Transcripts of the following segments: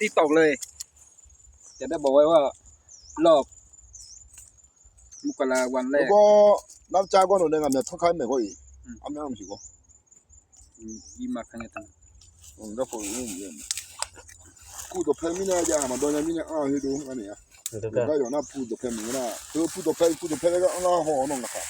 TikTok ເລີຍ ຈະໄດ້ບອກໄວ້ວ່າ ລອບ ມົກກະລາວັນແລກ ແລ້ວກໍນັບຈາກກ່ອນໜ້ອຍໜຶ່ງ ອາ ແມ່ນທັກທາຍແມ່ກໍອີກ ອືມ ອາ ແມ່ນຊິກໍ ອືມ ອີມັກຂະໜາດນັ້ນ ອືມ ແລ້ວກໍ ອືມ ກູໂຕແພມິນາຢາ ມາໂດຍາມິນາ ອາ ເຮັດດູ ອັນນີ້ ອະ ເດີ ເດີ ໄດ້ດອກນະ ກູໂຕແພມິນາ ເອີ ກູໂຕແພ ກູໂຕແພ ແລ້ວກໍ ອາ ຫໍນ້ອງນະຄະ.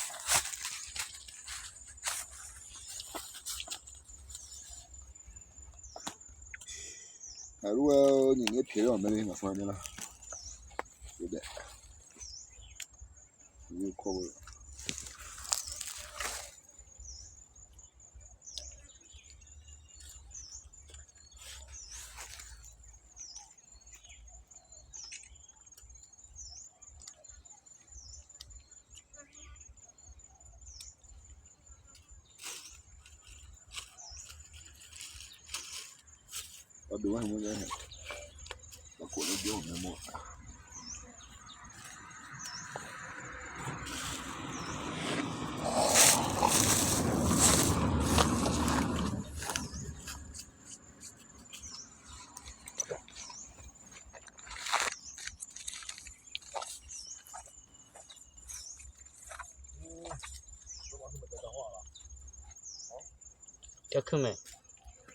ເຈົ້າຄືແມ່ນ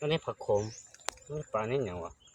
ອັນນີ້ຜັກໂຂມ ອັນນີ້ປານີ້ຫຍັງວະ?